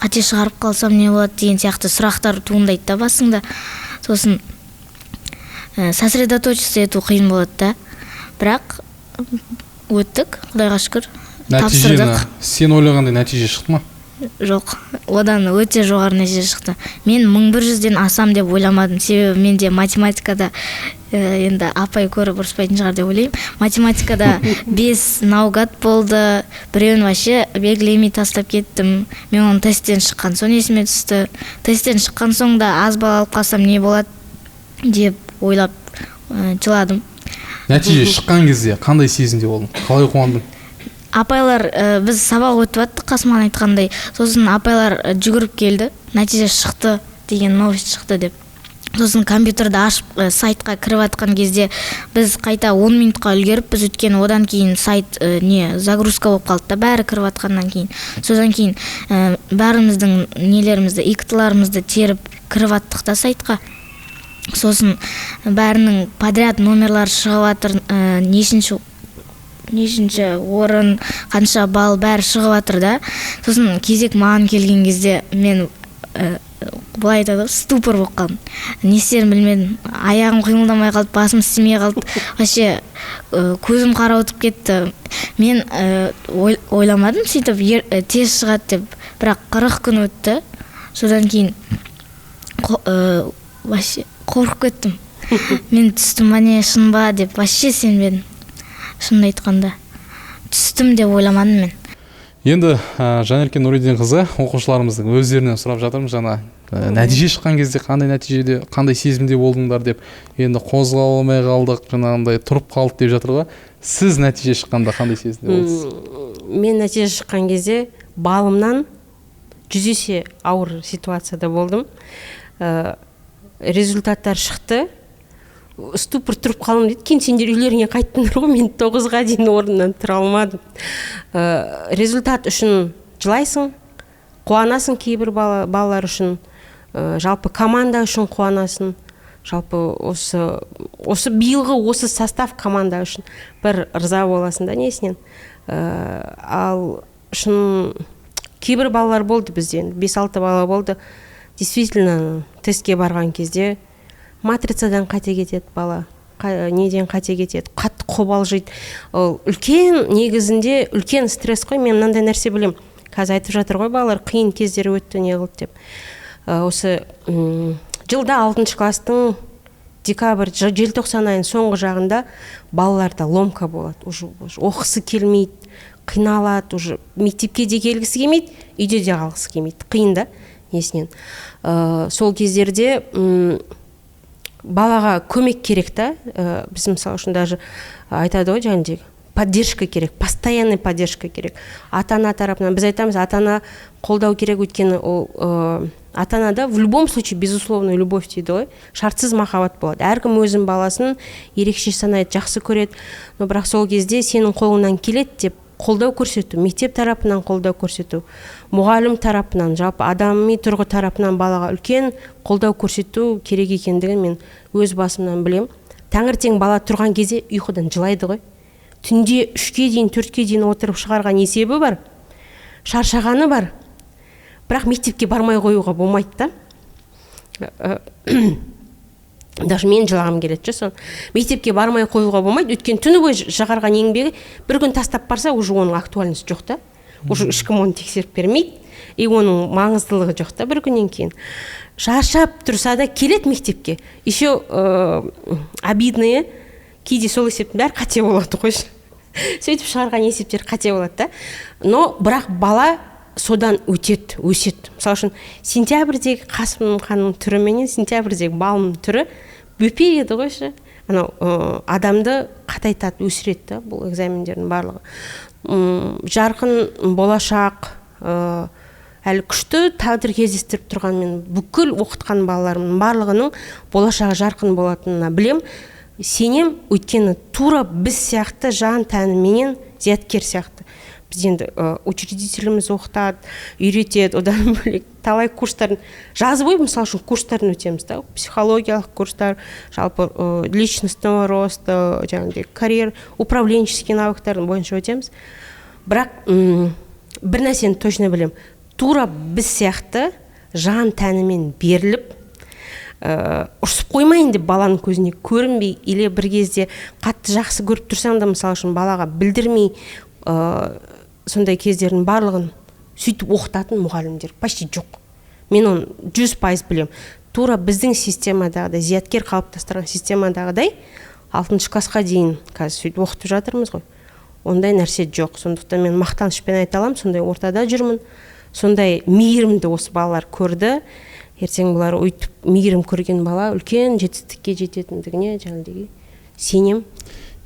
Speaker 4: қате шығарып қалсам не болады деген сияқты сұрақтар туындайды да басыңда. Сосын сосредоточиться ету қиын болады да. Бірақ өттік, Құдайға шүкір.
Speaker 1: Нәтижені
Speaker 4: Тапсырдық.
Speaker 1: Сен ойлағандай нәтиже шықты ма?
Speaker 4: Жоқ, одан өте жоғары нәтиже шықты. Мен 1100-ден асам деп ойламадым, себебі менде математикада, енді апай көріп ұрыспайтын шығар деп ойлаймын, математикада 5 наугад болды, біреуін вообще белгілемей тастап кеттім. Мен оны тесттен шыққан соң есіме түсті. Тесттен шыққан соң да аз балл алып қалсам не болады деп ойлап, жыладым.
Speaker 1: Нәтиже шыққан кезде қандай сезімде болдың, қалай қуандың?
Speaker 4: Апайлар, біз сабақ өтіп жаттық, Қасымхан айтқандай. Сосын апайлар жүгіріп келді, нәтиже шықты деген новость шықты деп. Сосын компьютерді ашып, сайтқа кіріп жатқан кезде біз қайта 10 минутқа үлгеріппіз, өйткені одан кейін сайт не загрузка болып қалды да, бәрі кіріп жатқаннан кейін. Содан кейін бәріміздің нелерімізді, ИКТ-ларымызды теріп кіріп аттық та сайтқа. Сосын бәрінің подряд номерлары шығып жатыр, нешінші орын, қанша балл, бәрі шығып жатыр да. Сосын кезек маған келген кезде мен, былай айтады ғой, ступор болып қалдым. Не істерімді білмедім, аяғым қимылдамай қалды, басым істемей қалды, вообще көзім қарауытып кетті. Мен ойламадым сөйтіп тез шығады деп, бірақ 40 күн өтті. Содан кейін вообще қорқып кеттім. Мен түстім ба, не, шын ба деп вообще сенбедім. Шынымды айтқанда, түстім деп ойламадым мен.
Speaker 1: Енді Жанерке Нұридинқызы, оқушыларымыздың өздерінен сұрап жатырмыз жаңа, нәтиже шыққан кезде қандай нәтижеде, қандай сезімде болдыңдар деп. Енді қозғала алмай қалдық, жаңағындай тұрып қалдық деп жатыр ғой. Сіз нәтиже шыққанда қандай сезімде болдыңыз?
Speaker 2: Мен нәтиже шыққан кезде балымнан 100 есе ауыр ситуацияда болдым. Результаттар шықты, ступор тұрып қалдым дейді. Кейін сендер үйлеріңе қайттыңдар ғой, мен 9-ға дейін орнымнан тұра алмадым. Результат үшін жылайсың, қуанасың кейбір балалар үшін, жалпы команда үшін қуанасың, жалпы осы биылғы осы состав команда үшін бір ырза боласың да несінен. Ал шын кейбір балалар болды бізде, енді 5-6 бала болды, действительно тестке барған кезде матрицадан қате кетеді бала, неден қате кетеді, қатты қобалжиды. Ол үлкен, негізінде үлкен стресс қой. Мен мынандай нәрсе білемін, қазір айтып жатыр ғой балалар, қиын кездер өтті, не қылды деп. Осы жылда алтыншы класстың декабрь, желтоқсан айының соңғы жағында балаларда ломка болады, уже оқығысы келмейді, қиналады, уже мектепке де келгісі келмейді, үйде де қалғысы келмейді, қиын да несінен. Сол кездерде балаға көмек керек та. Біз мысалы үшін даже айтады ғой, жаңағыдей поддержка керек, постоянный поддержка керек ата ана тарапынан. Біз айтамыз, ата ана қолдау керек, өйткені ол ата анада в любом случае безусловная любовь дейді ғой, шартсыз махаббат болады. Әркім өзінің баласын ерекше санайды, жақсы көреді. Но бірақ сол кезде сенің қолыңнан келеді деп қолдау көрсету, мектеп тарапынан қолдау көрсету, мұғалім тарапынан, жалпы адами тұрғы тарапынан балаға үлкен қолдау көрсету керек екендігін мен өз басымнан білем. Таңертең бала тұрған кезде ұйқыдан жылайды ғой, түнде 3-ке дейін, 4-ке дейін отырып шығарған есебі бар, шаршағаны бар, бірақ мектепке бармай қоюға болмайды да. Даже мен жылағым келеді ше, соны мектепке бармай қоюға болмайды, өйткені түні бойы шығарған еңбегі бір күн тастап барса, уже оның актуальность жоқ та, уже ешкім оны тексеріп бермейді и оның маңыздылығы жоқ та. Бір күннен кейін шаршап тұрса да келеді мектепке. Еще обидное, кейде сол есептің бәрі қате болады ғой, сөйтіп шығарған есептер қате болады да. Но бірақ бала содан өтеді, өседі. Мысалы үшін, сентябрьдегі Қасымханның түрі менен сентябрьдегі балымның түрі бөпе еді ғой ше. Анау адамды қатайтады, өсіреді да бұл экзамендердің барлығы. Жарқын болашақ, әлі күшті тағдыр кездестіріп тұрған. Мен бүкіл оқытқан балаларымның барлығының болашағы жарқын болатынына білем, сенем, өйткені тура біз сияқты жан тәніменен зияткер сияқты. Біз енді учредителіміз оқытады, үйретеді, одан бөлек талай курстарын жаз бойы, мысалы үшін, курстарын өтеміз да, психологиялық курстар, жалпы личностного роста, жаңағыдай карьера, управленческий навыктардың бойынша өтеміз. Бірақ бір нәрсені точно білемін: тура біз сияқты жан тәнімен беріліп, ұрсып қоймайын деп баланың көзіне көрінбей или бір кезде қатты жақсы көріп тұрсаң да, мысалы үшін, балаға білдірмей, сондай кездердің барлығын сөйтіп оқытатын мұғалімдер почти жоқ. Мен оны 100% білемін. Тура біздің системадағыдай, зияткер қалыптастырған системадағыдай алтыншы классқа дейін қазір сөйтіп оқытып жатырмыз ғой, ондай нәрсе жоқ. Сондықтан мен мақтанышпен айта аламын, сондай ортада жүрмін, сондай мейірімді осы балалар көрді. Ертең бұлар өйтіп мейірім көрген бала үлкен жетістікке жететіндігіне жаңағыдей сенем.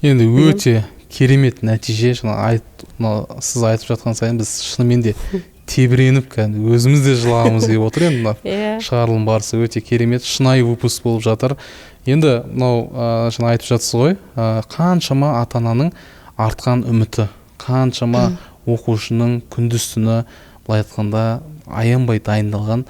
Speaker 1: Енді өте керемет нәтиже. Жаңа айт, мына сіз айтып жатқан сайын біз шынымен де тебіреніп, кәдімгі өзіміз де жылағымыз келіп отыр. Енді мына шығарылым барысы өте керемет, шынайы выпуск болып жатыр. Енді мынау жаңа айтып жатсыз ғой, қаншама ата ананың артқан үміті, қаншама оқушының күндіз түні, былай айтқанда, аянбай дайындалған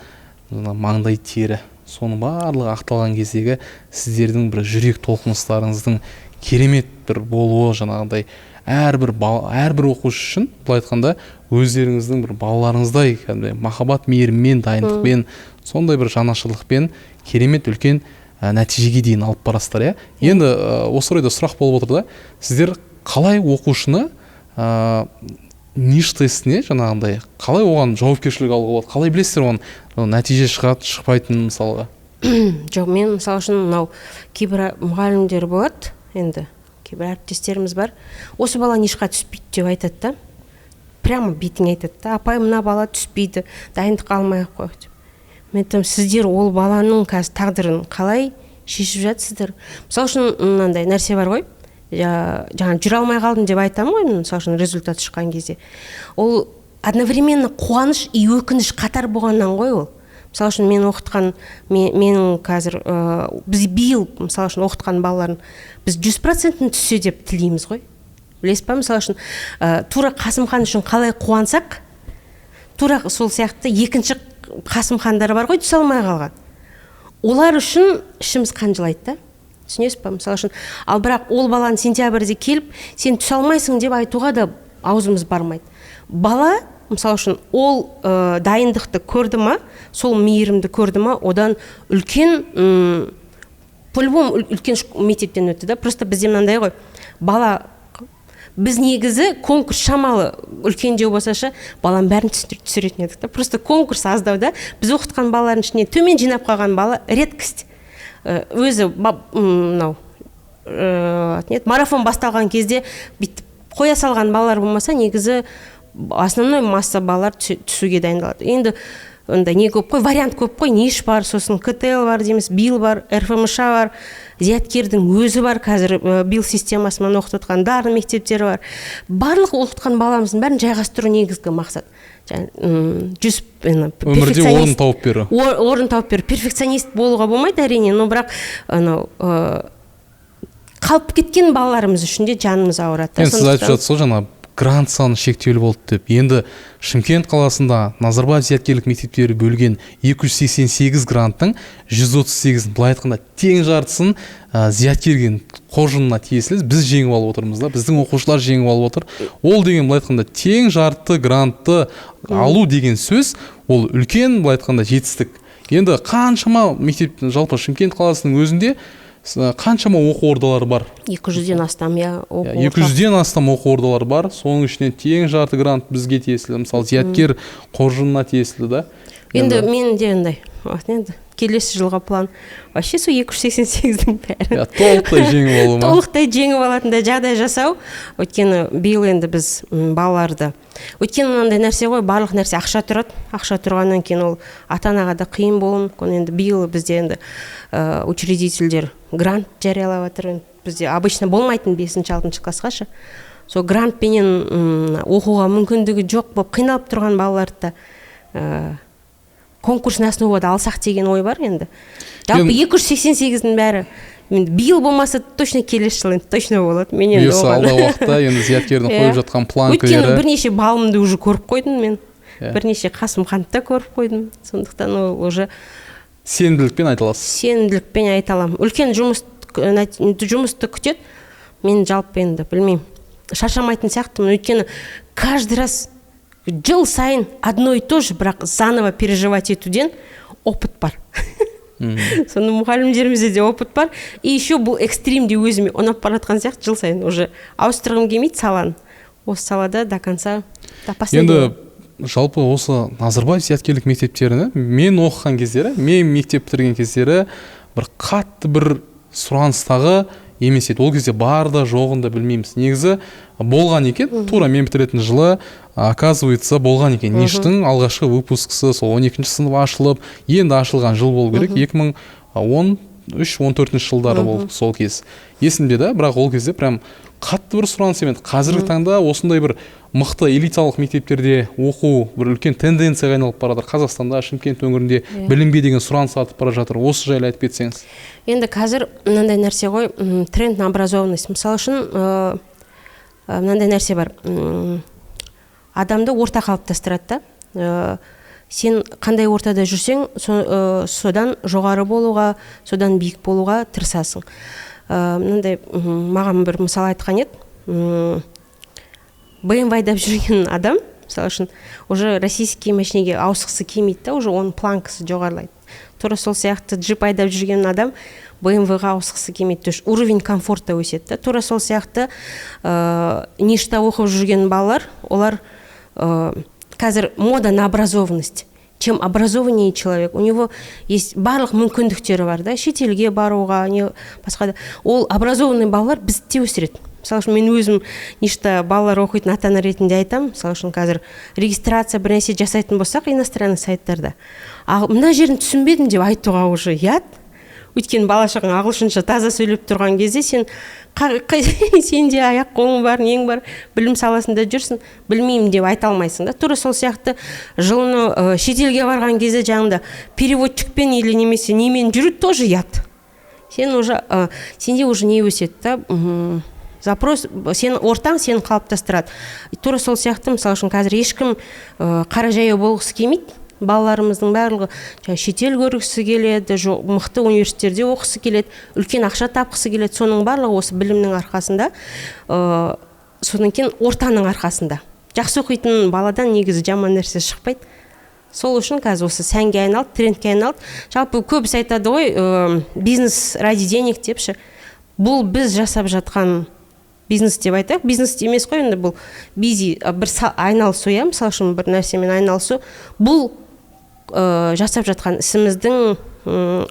Speaker 1: мына маңдай тері, соның барлығы ақталған кездегі сіздердің бір жүрек толқыныстарыңыздың керемет бір болуы, жаңағындай әрбір бала, әрбір оқушы үшін, былай айтқанда, өздеріңіздің бір балаларыңыздай кәдімгідей махаббат, мейіріммен, дайындықпен, сондай бір жанашырлықпен керемет үлкен нәтижеге дейін алып барасыздар, иә. Енді осы орайда сұрақ болып отыр да: сіздер қалай оқушыны НИШ тестіне жаңағындай қалай оған жауапкершілік алуға болады, қалай білесіздер оған нәтиже шығады, шықпайтынын, мысалға?
Speaker 2: Жоқ, мен мысалы үшін мынау кейбір мұғалімдер болады, енді кейбір әріптестеріміз бар, осы бала НИШқа түспейді деп айтады да, прямо бетіңе айтады да: «Апай, мына бала түспейді, дайындыққа алмай ақ қояйық», – деп. Мен айтамын: «Сіздер ол баланың қазір тағдырын қалай шешіп жатсыздар?» Мысалы үшін, мынандай нәрсе бар ғой, жаңа жүре алмай қалдым деп айтамын ғой. Мысалы үшін, результат шыққан кезде ол Одновременно қуаныш и өкініш қатар болғаннан ғой ол. Мысалы үшін, мен оқытқан, менің қазір біз биыл, мысалы үшін, оқытқан балалардың біз 100%-ін түссе деп тілейміз ғой, білесіз ба? Мысалы үшін, тура Қасымхан үшін қалай қуансақ, тура сол сияқты екінші Қасымхандар бар ғой түсе алмай қалған, олар үшін ішіміз қан жылайды да, түсінесіз ба? Мысалы үшін, ал бірақ ол баланы сентябрьде келіп, сен түсе алмайсың деп айтуға да аузымыз бармайды. Бала, мысалы үшін, ол дайындықты көрді ма, сол мейірімді көрді ма, одан үлкен по-любому үлкен мектептен өтті да. Просто бізде мынандай ғой, бала, біз негізі конкурс шамалы үлкендеу болса ше, баланың бәрін түсіретін едік та. Просто конкурс аздау да. Біз оқытқан балалардың ішінен төмен жинап қалған бала редкость. Өзі мынау не еді, марафон басталған кезде бүйтіп қоя салған балалар болмаса, негізі основной масса балалар түсуге дайындалады. Енді андай не көп қой, вариант көп қой: НИШ бар, сосын КТЛ бар дейміз, БИЛ бар, РФМШ бар, зияткердің өзі бар, қазір БИЛ системасымен оқытып жатқан дарын мектептері бар. Барлық оқытқан баламыздың бәрін жайғастыру негізгі мақсат. Жаңа, жүз ана,
Speaker 1: өмірде
Speaker 2: перфекционист-
Speaker 1: орын тауып беру.
Speaker 2: Орын тауып беру. Перфекционист болуға болмайды, әрине, но бірақ анау қалып кеткен балаларымыз үшін де жанымыз ауырады да.
Speaker 1: Енді сіз айтып
Speaker 2: Сондықтан-
Speaker 1: жатсыз ғой жаңа, грант саны шектеулі болды деп. Енді Шымкент қаласында Назарбаев зияткерлік мектептері бөлген 288 гранттың 138-ін, былай айтқанда, тең жартысын зияткерген қоржынына тиесілі біз жеңіп алып отырмыз да, біздің оқушылар жеңіп алып отыр. Ол деген, былай айтқанда, тең жарты грантты алу деген сөз, ол үлкен, былай айтқанда, жетістік. Енді қаншама мектеп, жалпы Шымкент қаласының өзінде қаншама оқу ордалары бар?
Speaker 2: 200-ден астам, иә, оқу.
Speaker 1: 200-ден астам оқу ордалары бар, соның ішінен тең жарты грант бізге тиесілі, мысалы, зияткер қоржынына тиесілі да.
Speaker 2: Енді мен де андай, вот енді келесі жылға план вообще сол 288-дің бәрін
Speaker 1: Иә, толықтай жеңіп алу ма?
Speaker 2: Толықтай жеңіп алатындай жағдай жасау. Өйткені биыл енді біз балаларды, өйткені мынандай нәрсе ғой, барлық нәрсе ақша тұрады. Ақша тұрғаннан кейін ол ата анаға да қиын болуы мүмкін. Енді биыл бізде енді учредительдер грант жариялап жатыр. Бізде обычно болмайтын бесінші, алтыншы классқа ше. Сол грантпенен оқуға мүмкіндігі жоқ болып қиналып тұрған балаларды да конкурсный основада алсақ деген ой бар. Енді жалпы 288-дің бәрі енді биыл болмаса, точно келесі жылы енді точно болады. Мен енді
Speaker 1: Бұйырса,
Speaker 2: оған-
Speaker 1: алдағы уақытта енді зияткердің қойып жатқан
Speaker 2: Өйткені
Speaker 1: планкілері.
Speaker 2: бірнеше балымды уже көріп қойдым мен. Бірнеше Қасымханды да көріп қойдым, сондықтан ол уже
Speaker 1: Сенімділікпен айта аласыз.
Speaker 2: Сенімділікпен айта аламын. Үлкен жұмыс, жұмысты күтеді. Мен жалпы енді білмеймін, шаршамайтын сияқтымын, өйткені каждый раз, жыл сайын одно и то же, бірақ заново переживать етуден опыт бар. Соны мұғалімдерімізде де опыт бар. И еще бұл экстрим де өзіме ұнап бара жатқан сияқты. Жыл сайын уже ауыстырғым келмейді саланы. Осы салада до конца, до последнего.
Speaker 1: Енді жалпы осы Назарбаев зияткерлік мектептеріне мен оқыған кездері, мен мектеп бітірген кездері бір қатты бір сұраныстағы емес еді. Ол кезде бар да, жоғын да білмейміз. Негізі болған екен, тура мен бітіретін жылы, оказывается, болған екен. НИШтің алғашқы выпускысы сол 12 сынып ашылып, енді ашылған жыл болу керек, 2013-14 жылдары болды. Сол кез есімде да. Бірақ ол кезде прям қатты бір сұраныс емес. Қазіргі таңда осындай бір мықты элиталық мектептерде оқу бір үлкен тенденцияға айналып бара жатыр. Қазақстанда, Шымкент өңірінде білімге деген сұраныс артып бара жатыр. Осы жайлы айтып кетсеңіз.
Speaker 2: Енді қазір мынандай нәрсе ғой, тренд на образованность. Мысалы үшін, мынандай нәрсе бар, адамды орта қалыптастырады да. Сен қандай ортада жүрсең, содан жоғары болуға, содан биік болуға тырысасың. Мынандай маған бір мысал айтқан еді: БМВ айдап жүрген адам, мысалы үшін, уже российский машинеге ауысқысы келмейді да, уже оның планкасы жоғарылайды. Тура сол сияқты джип айдап жүрген адам БМВ-ға ауысқысы келмейді, то есть уровень комфорта өседі да. Тура сол сияқты НИШта оқып жүрген балалар, олар қазір мода на образованность. Чем образованнее человек, у него есть барлық мүмкіндіктері бар да, шетелге баруға, не басқа да. Ол образованный балалар бізді де өсіреді. Мысалы үшін, мен өзім НИШта балалар оқитын ата ана ретінде айтамын. Мысалы үшін, қазір регистрация, бір нәрсе жасайтын болсақ иностранный сайттарда, ал мына жерін түсінбедім деп айтуға уже ұят. Өйткені бала шағаң ағылшынша таза сөйлеп тұрған кезде сен сенде аяқ қолың бар, нең бар, білім саласында жүрсің, білмеймін деп айта алмайсың да. Тура сол сияқты жылына шетелге барған кезде жаңағыда переводчикпен или немесе немен жүру тоже ұят. Сен уже сенде уже не өседі да, запрос, сен ортаң сені қалыптастырады. Тура сол сияқты, мысалы үшін, қазір ешкім қара жаяу болғысы келмейді. Балаларымыздың барлығы жаңа шетел көргісі келеді, мықты университеттерде оқығысы келеді, үлкен ақша тапқысы келеді. Соның барлығы осы білімнің арқасында, содан кейін ортаның арқасында. Жақсы оқитын баладан негізі жаман нәрсе шықпайды. Сол үшін қазір осы сәнге айналды, трендке айналды. Жалпы көбісі айтады ғой, бизнес ради денег деп ше. Бұл біз жасап жатқан бизнес деп айтайық, бизнес емес қой енді, бұл бизи бір айналысу, иә, мысалы үшін, бір нәрсемен айналысу. Бұл жасап жатқан ісіміздің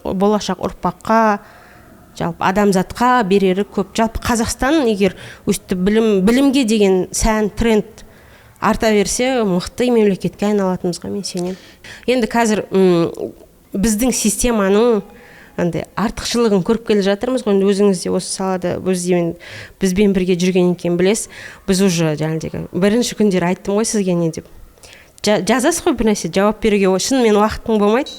Speaker 2: болашақ ұрпаққа, жалпы адамзатқа берері көп. Жалпы Қазақстан егер өстіп білімге деген сән, тренд арта берсе, мықты мемлекетке айналатынымызға мен сенемін. Енді қазір біздің системаның андай артықшылығын көріп келе жатырмыз ғой. Енді өзіңіз де осы салада бізбен бірге жүргеннен кейін білесіз. Біз уже жаңағыдегі бірінші күндері айттым ғой сізге, не деп жазасыз ғой бір нәрсе, жауап беруге шынымен уақытың болмайды.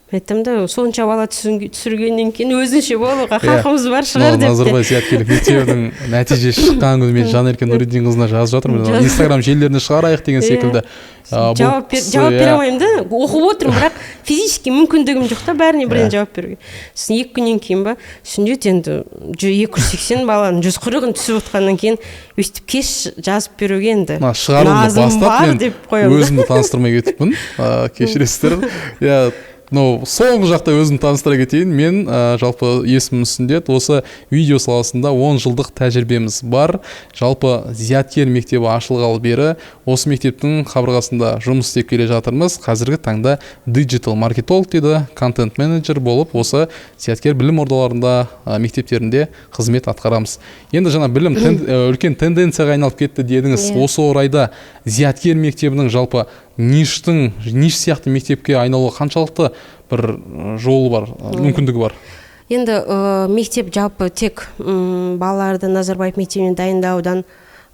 Speaker 2: Мен айттым да, сонша бала түсіргеннен кейін өзінше болуға хақымыз бар шығар деп.
Speaker 1: Назарбаев зияткерлік мектебінің нәтижесі шыққан күні мен Жанерке Нұриддинқызына жазып жатырмын, Инстаграм желілеріне шығарайық деген секілді.
Speaker 2: Жауап бере алмаймын да, оқып отырмын, бірақ физически мүмкіндігім жоқ та бәріне бірден жауап беруге. Сосын 2 күннен кейін ба, сүндет енді 280 баланың 140-ын түсіп отқаннан кейін өйстіп кеш жазып беруге енді
Speaker 1: мына шығарылымды бастап мен өзімді таныстырмай кетіппін, кешіресіздер. Иә, мынау соңғы жақта өзімді таныстыра кетейін. Мен жалпы есімім Сүндет, осы видео саласында 10 жылдық тәжірибеміз бар. Жалпы зияткер мектебі ашылғалы бері осы мектептің қабырғасында жұмыс істеп келе жатырмыз. Қазіргі таңда диджитал маркетолог дейді, контент менеджер болып осы зияткер білім ордаларында, мектептерінде қызмет атқарамыз. Енді жаңа білім үлкен тенденцияға айналып кетті дедіңіз.
Speaker 2: Иә.
Speaker 1: Осы орайда зияткер мектебінің жалпы НИШ сияқты мектепке айналуға қаншалықты бір жолы бар, мүмкіндігі бар?
Speaker 2: Енді мектеп жалпы тек балаларды Назарбаев мектебіне дайындаудан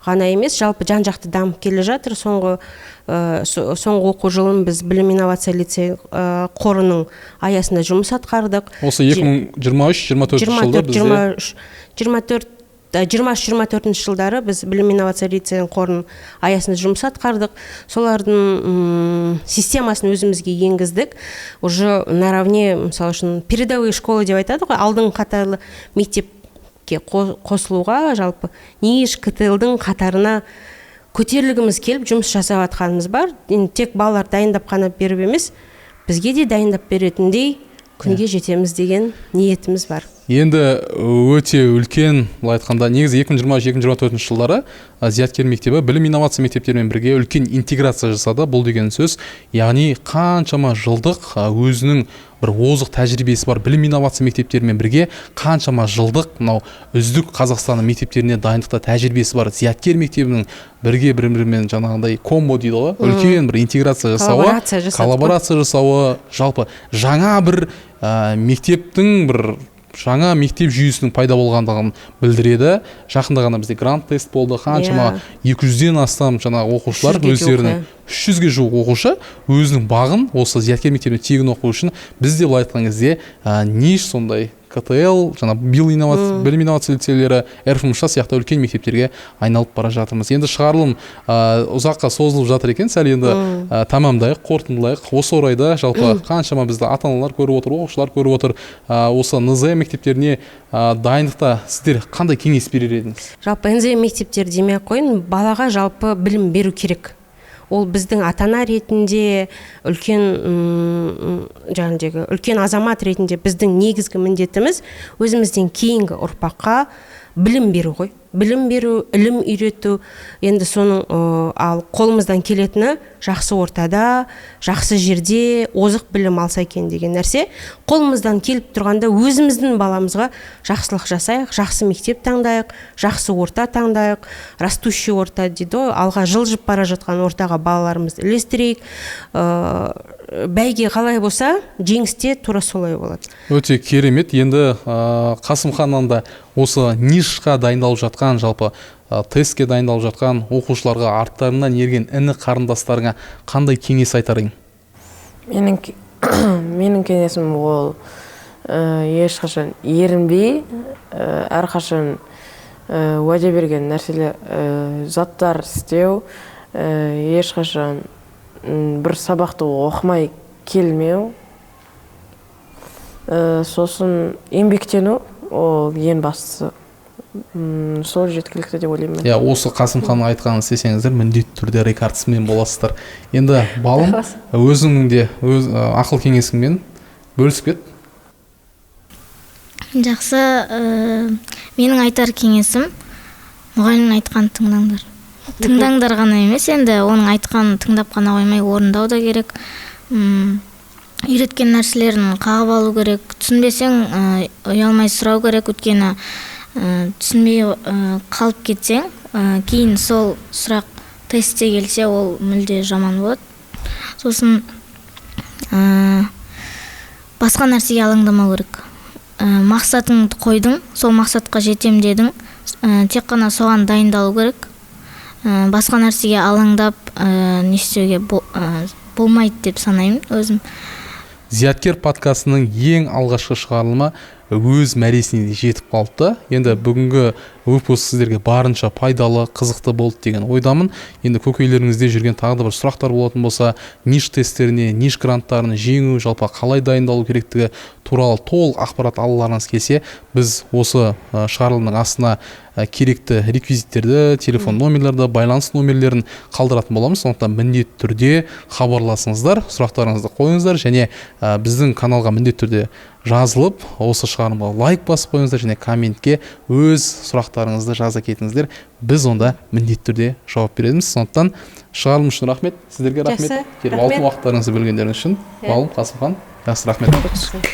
Speaker 2: ғана емес, жалпы жан жақты дамып келе жатыр. Соңғы оқу жылын біз білім инновация лицей қорының аясында жұмыс атқардық.
Speaker 1: Осы 2023-24 жылда бізде
Speaker 2: 24, 23-24 жылдары біз білім инновация лицейінің қорының аясында жұмыс атқардық. Солардың системасын өзімізге енгіздік. Уже наравне, мысалы үшін, передовые школы деп айтады ғой, алдыңғы қатарлы мектепке қосылуға, жалпы НИШ, КТЛ-дың қатарына көтерілгіміз келіп жұмыс жасап жатқанымыз бар. Енді тек балалар дайындап қана беріп емес, бізге де дайындап беретіндей күнге жетеміз деген ниетіміз бар.
Speaker 1: Енді өте үлкен, былай айтқанда, негізі 2023-2024 жылдары зияткер мектебі білім инновация мектептерімен бірге үлкен интеграция жасады. Бұл деген сөз, яғни қаншама жылдық өзінің бір озық тәжірибесі бар білім инновация мектептерімен бірге қаншама жылдық мынау үздік Қазақстанның мектептеріне дайындықта тәжірибесі бар зияткер мектебінің бірге бір бірімен жаңағындай комбо дейді ғой, үлкен бір интеграция жасауы,
Speaker 2: Коллаборация жасадық қой.
Speaker 1: Коллаборация жасауы жалпы жаңа бір мектептің, бір жаңа мектеп жүйесінің пайда болғандығын білдіреді. Жақында ғана бізде грант тест болды, қаншама 200-ден астам жаңағы оқушылар
Speaker 2: 300-ге жуық,
Speaker 1: өздерінің, 300-ге жуық оқушы өзінің бағын осы зияткер мектебіне тегін оқу үшін біз де былай айтқан кезде НИШ, сондай КТЛ, жаңа биыл инновация, білім инновация лицейлері, РФМШ сияқты үлкен мектептерге айналып бара жатырмыз. Енді шығарылым ұзаққа созылып жатыр екен, сәл енді тамамдайық, қорытындылайық. Осы орайда жалпы қаншама бізді ата аналар көріп отыр, оқушылар көріп отыр. Осы НЗ мектептеріне дайындықта сіздер қандай кеңес берер едіңіз?
Speaker 2: Жалпы НЗ мектептер демей ақ қояйын, балаға жалпы білім беру керек. Ол біздің ата ана ретінде үлкен жаңағыдегі үлкен азамат ретінде біздің негізгі міндетіміз өзімізден кейінгі ұрпаққа білім беру ғой. Білім беру, ілім үйрету. Енді соның ал қолымыздан келетіні жақсы ортада, жақсы жерде озық білім алса екен деген нәрсе. Қолымыздан келіп тұрғанда өзіміздің баламызға жақсылық жасайық, жақсы мектеп таңдайық, жақсы орта таңдайық, растущий орта дейді ғой, алға жылжып бара жатқан ортаға балаларымызды ілестірейік. Бәйге қалай болса, жеңіс те тура солай болады.
Speaker 1: Өте керемет. Енді Қасымханнан да осы НИШ-қа дайындалып жатқан, жалпы тестке дайындалып жатқан оқушыларға, арттарынан ерген іні қарындастарыңа қандай кеңес айтар едің?
Speaker 3: Менің кеңесім ол ешқашан ерінбей, әрқашан уәде берген нәрселер, заттар істеу, ешқашан бір сабақты оқымай келмеу, сосын еңбектену, ол ең бастысы. Сол жеткілікті деп ойлаймын.
Speaker 1: Иә, осы Қасымханның айтқанын істесеңіздер, міндетті түрде рекордсмен боласыздар. Енді балым, өзіңнің де өз ақыл кеңесіңмен бөлісіп кет.
Speaker 4: Жақсы, менің айтар кеңесім: мұғалімнің айтқанын тыңдаңдар. Тыңдаңдар ғана емес, енді оның айтқанын тыңдап қана қоймай, орындау да керек. Үйреткен нәрселерін қағып алу керек. Түсінбесең, ұялмай сұрау керек, өйткені түсінбей қалып кетсең, кейін сол сұрақ тестте келсе, ол мүлде жаман болады. Сосын басқа нәрсеге алаңдамау керек. Мақсатыңды қойдың, сол мақсатқа жетем дедің, тек қана соған дайындалу керек. Басқа нәрсеге алаңдап не істеуге болмайды деп санаймын өзім.
Speaker 1: Зияткер подкастының ең алғашқы шығарылымы өз мәресіне жетіп қалыпты. Енді бүгінгі выпуск сіздерге барынша пайдалы, қызықты болды деген ойдамын. Енді көкейлеріңізде жүрген тағы да бір сұрақтар болатын болса, НИШ тесттеріне, НИШ гранттарын жеңу, жалпы қалай дайындалу керектігі туралы толық ақпарат алғыларыңыз келсе, біз осы шығарылымның астына керекті реквизиттерді, телефон номерлерді, байланыс номерлерін қалдыратын боламыз. Сондықтан міндетті түрде хабарласыңыздар, сұрақтарыңызды қойыңыздар және біздің каналға міндетті түрде жазылып, осы шығарылымға лайк басып қойыңыздар және комментке өз сұрақтарыңызды жаза кетіңіздер. Біз онда міндетті түрде жауап береміз. Сондықтан шығарылым үшін рахмет, сіздерге рахмет.
Speaker 2: Жақсы,
Speaker 1: Келіп
Speaker 2: рахмет.
Speaker 1: алтын уақыттарыңызды бөлгендеріңіз үшін.
Speaker 2: Иә.
Speaker 1: Балым, Қасымхан, жақсы, рахмет.
Speaker 2: Жақсы.